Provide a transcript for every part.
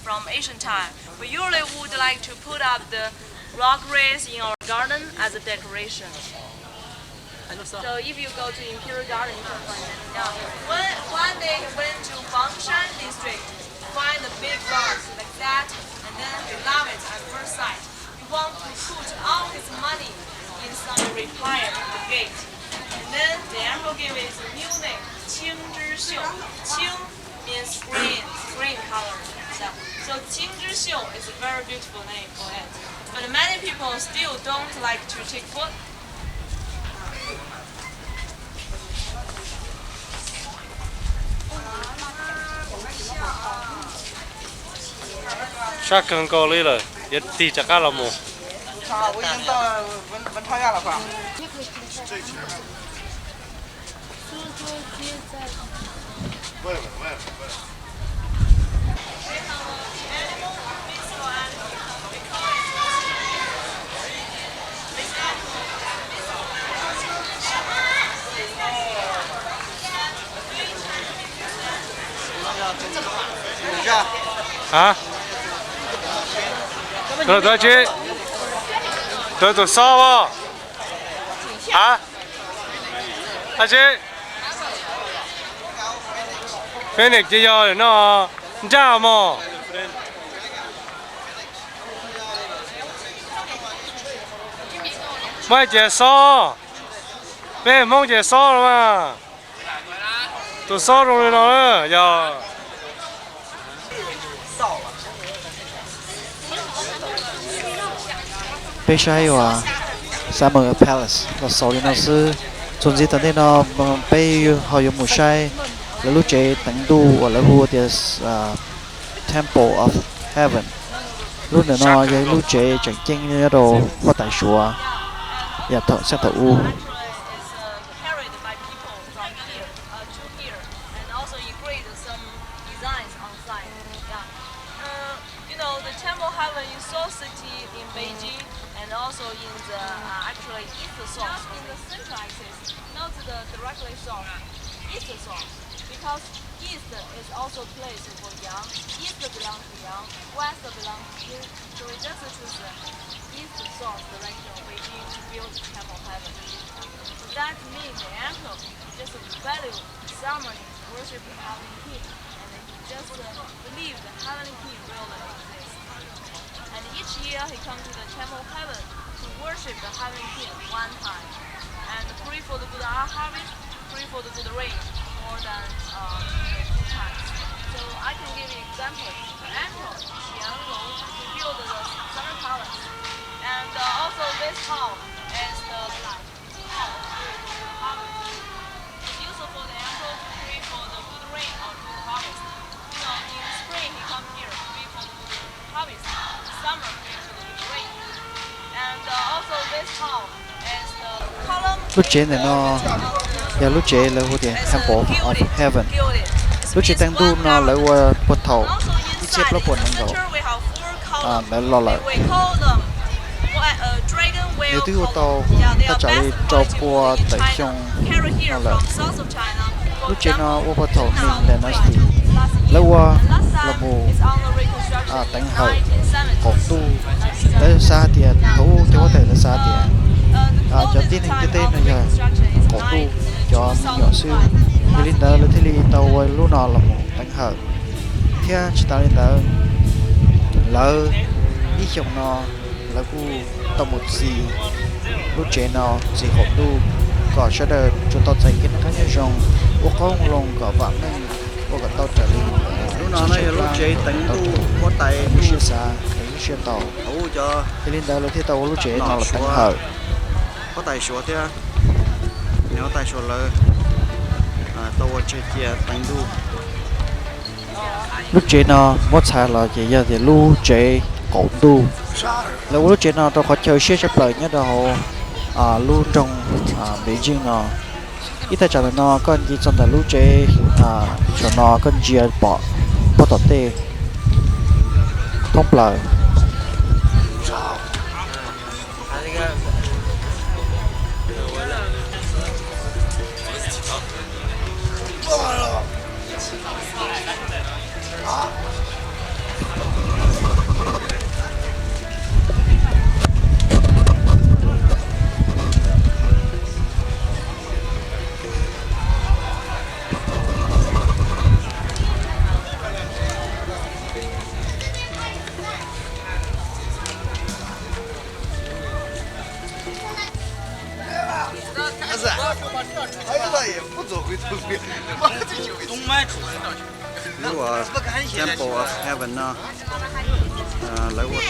From ancient time, we usually would like to put up the rock wreath in our garden as a decoration. So if you go to Imperial Garden, you can find it. Yeah. One, one day he went to Bangshan district, find a big rock like that, and then he love it at first sight. He want to put all his money in some repair the gate. And then the emperor gave it a new name, 青之秀. 青 means green, green color. So, so 青之秀 is a very beautiful name for it. But many people still don't like to take photo. Sab kawg nkaus li lawm, yuav tig rov qab los mus. Hab, tus dab tsi? Tus, tus xob as? Hab, dab tsi? Phoenix ces yog no nraj mog. Muaj ces xob, peb Hmoob ces xob los mas. Tus xob zoo li no yog. Peb saib uas Summer Palace los xaus li no xwb. Txuas ntxiv tom ntej no peb ho yuav mus saib lawv lub tsev teev ntuj uas lawv hu tias Temple of Heaven. Lub ntawm no yog ib lub tsev tseem ceeb nyob rau huab tais Suav yam thaum xeeb thaum ub. You know, the Temple Heaven in Seoul City, in Beijing, and also in the, uh, actually east source, in the central axis, not the directly source, east source, because east is also place for yang, east belongs to yang, west belongs to yin. So we just choose the east source direction of Beijing to build Temple Heaven. So that means the emperor just value ceremony, worship the heavenly king, and he just, uh, believe the heavenly king really exists. And each year he come to the Temple Heaven to worship the heavenly king one time and pray for the good harvest, pray for the good rain more than, uh, two times. So I can give you example. The emperor Qianlong, he built the Summer Palace, and, uh, also this hall is the Lub tsev ntawm no yog lub tsev lawv hu tias Temple of Heaven. Lub tsev teev ntuj no lawv ua puag thaum ib txhiab plaub puas nees nkaum ntawd los lawm. Nws twb ua tau thaj tsam li rau pua tawm xyoo no lawm. Lub tsev no ua puag thaum Ming Dynasty lawv ua los mus teev hawm qaum ntuj. Lawv xav hais tias thaum ub cov huab tais lawv xav tias cov tib neeg ntiaj teb no yog qaum ntuj cov me nyuam xwb, yog li ntawd lawv thiaj li tau ua lub no los mus teev hawm. Thiab tsis tas li ntawd, lawv ib xyoos no lawv kuj tau mus txi lub tsev no, txi qaum ntuj, kom sawv daws tsuas tau txais kev noj qab nyob zoo, ua qoob loo kom vam meej, ua kom tau raws li lub no no yog lub tsev teev ntuj huab tais lub siab xav, lub siab tau. Yog li ntawd lawv thiaj tau ua lub tsev no los teev hawm. Huab tais Suav thiab niam huab tais Suav lawv tau ua tseg cia teev ntuj. Lub tsev no muab txhais los ces yog tias lub tsev qaum ntuj. Lawv ua lub tsev no rau qhov chaw siab tshaj plaws nyob rau hauv lub nroog Beijing no. Ib thaj tsam ntawm no koj nce txog ntawm lub tsev saum no koj ntsia pom puag tom tej thoob plaws. New Temple of Heaven no. Lawv ua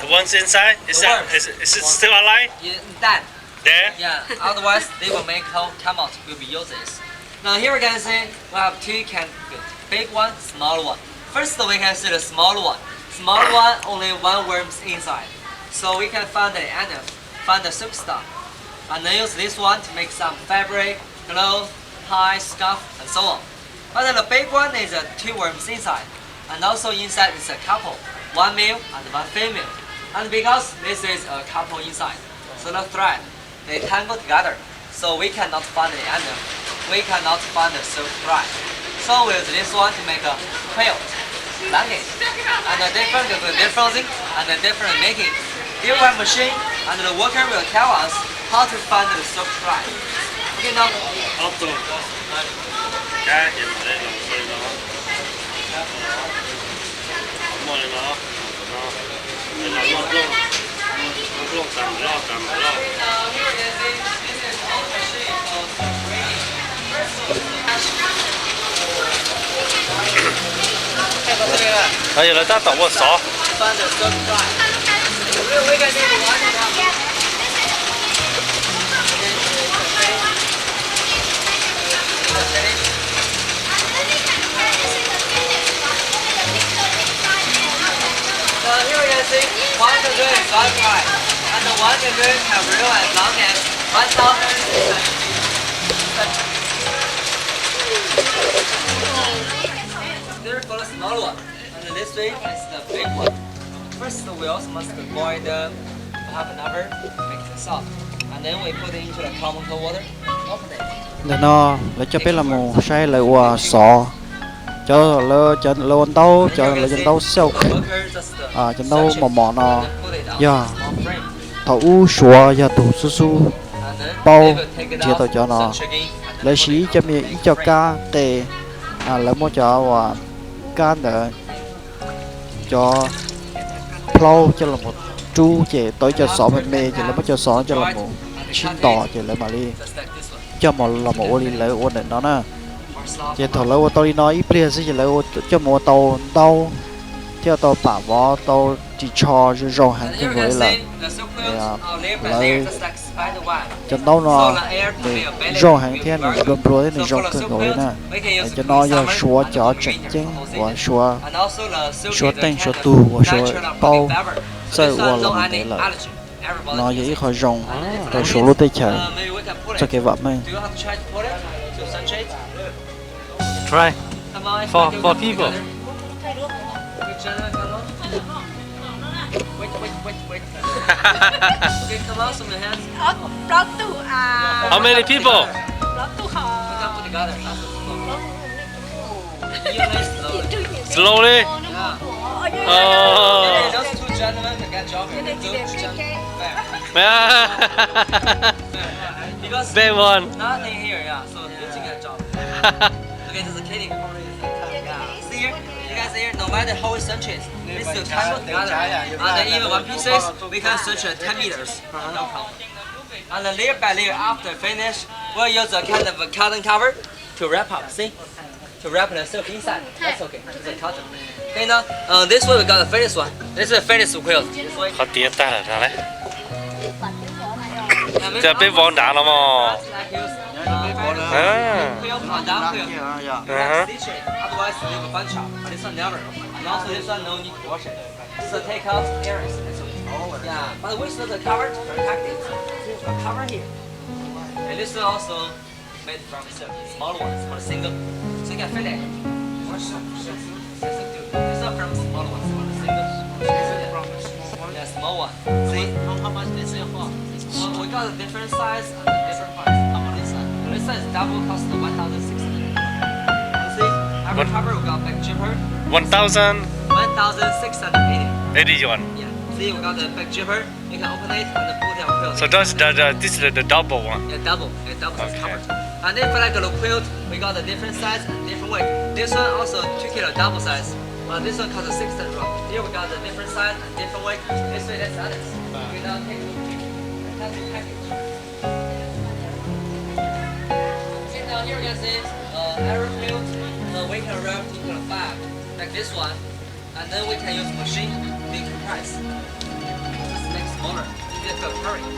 The ones inside? Is that, is, is it still alive? Yeah, dead. There? Yeah, otherwise they will make how come out will be useless. Now here we can see we have two can, big one, small one. First we can see the small one. Small one only one worms inside. So we can find the onion, find the silk stuff. And then use this one to make some fabric, clothes, tie, scarf, and so on. But the big one is uh, two worms inside. And also inside is a couple, one male and one female. And because this is a couple inside, so the thread they tangle together, so we cannot find the animal. We cannot find the silk thread. So we use this one to make a quilt, blanket, and the different, the different thing, and the different making. Here we have machine, and the worker will tell us how to find the silk thread. Okay, now. Yog lawv tab tom ua xov. So here we can see one cocoon is one fry, and the one cocoon can grow as long as one thousand. There for the small one, and this way is the big one. First, we also must boil them for half an hour, make them soft, and then we put it into the common cold water. Ntawm no lawv coj peb los mus saib lawv ua xov. Cov lawv, cov lawv ua ntaub, cov lawv cov ntaub silk, cov ntaub mos mos no yog thaum ub Suav yog tus xub xub paub nrhiav tau cov no. Lawv siv ib co me ib co kab qe, lawv muab cov uas kab ntawd, cov plaub coj los mus rub ces tau ib co xov me me ces lawv muab cov xov no coj los mus sib ntos ces lawv mam li coj mus los mus ua li lawv ua ntawm no na. Ces thaum lawv ua tau li no ib pliag xwb ces lawv coj mus ua tau ntaub thiab tau pam vov tau ris tsho zoo zoo heev kawg nkaus li lawm. Lawv cov ntaub no nws zoo heev thiab nws nplua nplua thiab nws zoo kawg nkaus li na. Cov no yog Suav cov tseem ceeb uas Suav teej Suav tug uas Suav paub txawj ua los mus ntev lawm. No yog ib qho zoo rau Suav lub teb chaws txoj kev vam meej. Try. For, for people. How many people? Slowly. Oh. Yeah. Big one. Here, no matter how we search it, we still time together. And even one pieces, we can search at ten meters. No problem. And then layer by layer after finish, we'll use a kind of a cotton cover to wrap up, see? To wrap the silk inside. That's okay. It's a cotton. Okay, now, uh, this way we got the finished one. This is the finished quilt. This way. Qhov tiav tag lawm no le. Ces peb vov nrad los mas. Like this. Peel on that quilt. Aha. Stitch it. Otherwise, you have a bunch up. But this one never. And also, this one no need to wash it. This is a take out errors. That's okay. Yeah, but we still the cover to protect it. A cover here. And this is also made from the small ones for the single. So you can fit it. This is from the small ones for the single. Is it from the small one? Yeah, small one. See? How, how much is it for? Well, we got a different size and a different price. How much is that? This size double cost one thousand six hundred. See? Our cover we got back cheaper. One thousand? One thousand six hundred eighty. Eighty yuan. Yeah. See, we got the back cheaper. You can open it and put it on pillow. So that's the, the, this is the double one. Yeah, double. Yeah, double size cover. And then for like a quilt, we got a different size and different weight. This one also two kilo double size. But this one costs six hundred. Here we got the different size and different weight. This way, that's others. We now take a look. That's the package. And now here we can see, uh, every quilt, uh, we can wrap into the bag like this one. And then we can use machine to decompress. Just make smaller. Easier for carrying.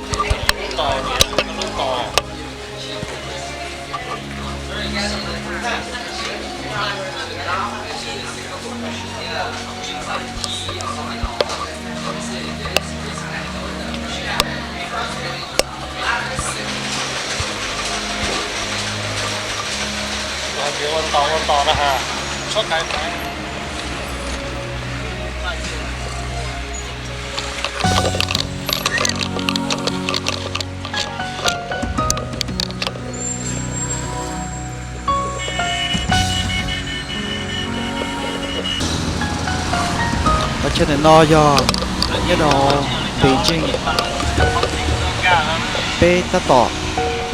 Ua tos ua tos na ha, txhob kais. Qhov chaw ntawm no yog nyob rau Beijing. Peb tab tom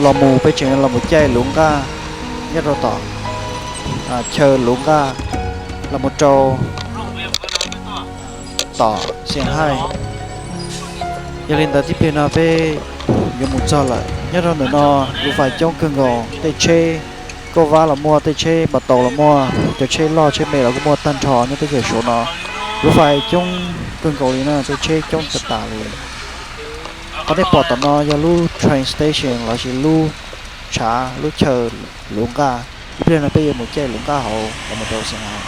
los mus, peb tseem los mus caij luv nqaj nyob rau tom chaw luv nqaj los mus rau tom Shanghai. Yog li ntawd tib pliag no peb yuav mus txog lawm. Nyob rau ntawm no lub fais coob kawg nkaus, tej tsheb kauj vab los muaj, tej tsheb npas taus los muaj, cov tsheb loj tsheb me los kuj muaj tag nrho nyob teb chaws Suav no. Lub fais coob kawg nkaus li na, tej tsheb coob tas tas li. Qhov nej pom tom no yog lub train station lossis lub tshav lub chaw luv nqaj. Ib pliag no peb yuav mus caij luv nqaj hauv los mus rau Shanghai.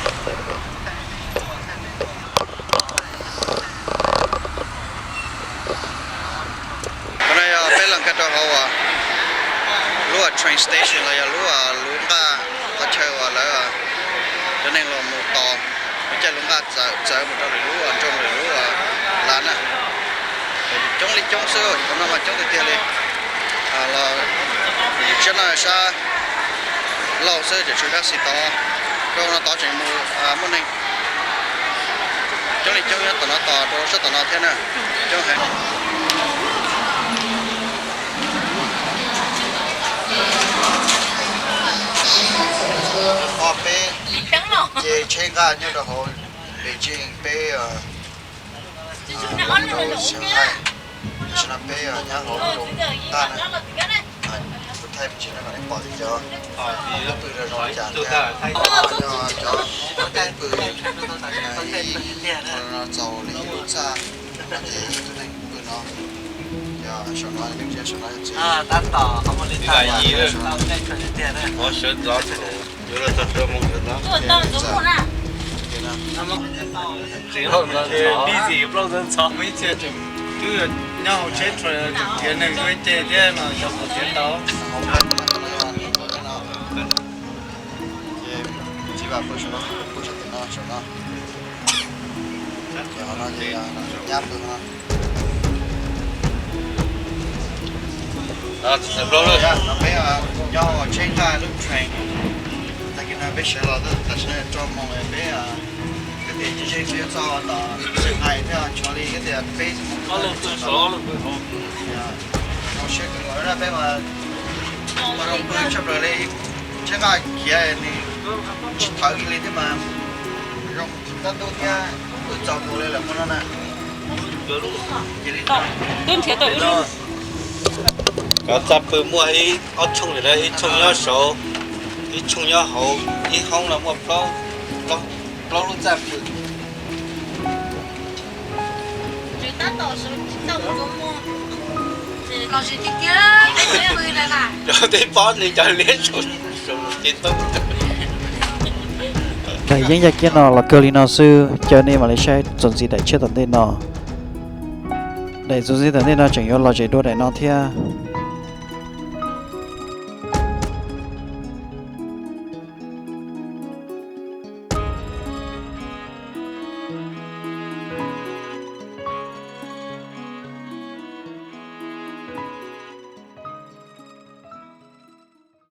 Qhov no yog peb los nkag rau hauv lub train station los yog lub luv nqaj, qhov chaw uas lawv cov neeg los mus tos, mus caij luv nqaj txawv mus rau lwm lub nroog lwm lub lab na. Coob li coob xwb, qhov no mas coob tiag tiag li. Los sab no sab laug xwb, tseem tshuav dab tsi tod, rau no tod tseem mus muaj neeg. Coob li coob nyob tom no tos rau sab tom no thiab na, coob heev. Peb ces tsheb nqaj nyob rau hauv Beijing, peb rau Shanghai, tam sim no peb nyob hauv lub nqaj na. Kuv thaij me ntsis no kom nej pom tias cov pw zoo li cas thiab. Cov peb pw ib qho no txaus li ib lub txaj, ces ib tug neeg pw no. Yog saum no, saum no yog txiv, nyob hauv tsheb thiab no yog hauv tiav tau. Ces txiv Vam pw saum no, pw saum tim no, saum no. Ces qhov no ces nyab pw no. Peb nyob hauv tsheb nqaj lub train, tag kis no peb sawv los tam sim no rau moos peb, kwv tij ze ze peb yuav txog tom Shanghai thiab, ntshe li kwv tij peb zoo siab kawg nkaus na, peb mas ua zoo pw tshaj plaws li, tsheb nqaj khiav nws tsis thawv li thiab mas zoo. Twb nrhiav tau ib lub. Cov txaj pw muaj ib ob tshooj li, ib tshooj nyob saud, ib tshooj nyob hauv, ib hoob no muaj plaub lub txaj pw. Cov tib pob ni cov liab saud ces tau. Nws yeej yaj kiab no los kawg li no xwb, caw nej mam li saib txuas ntxiv daim tshiab tom ntej no. Daim txuas ntxiv tom ntej no tseem yuav los zem dua daim no thiab.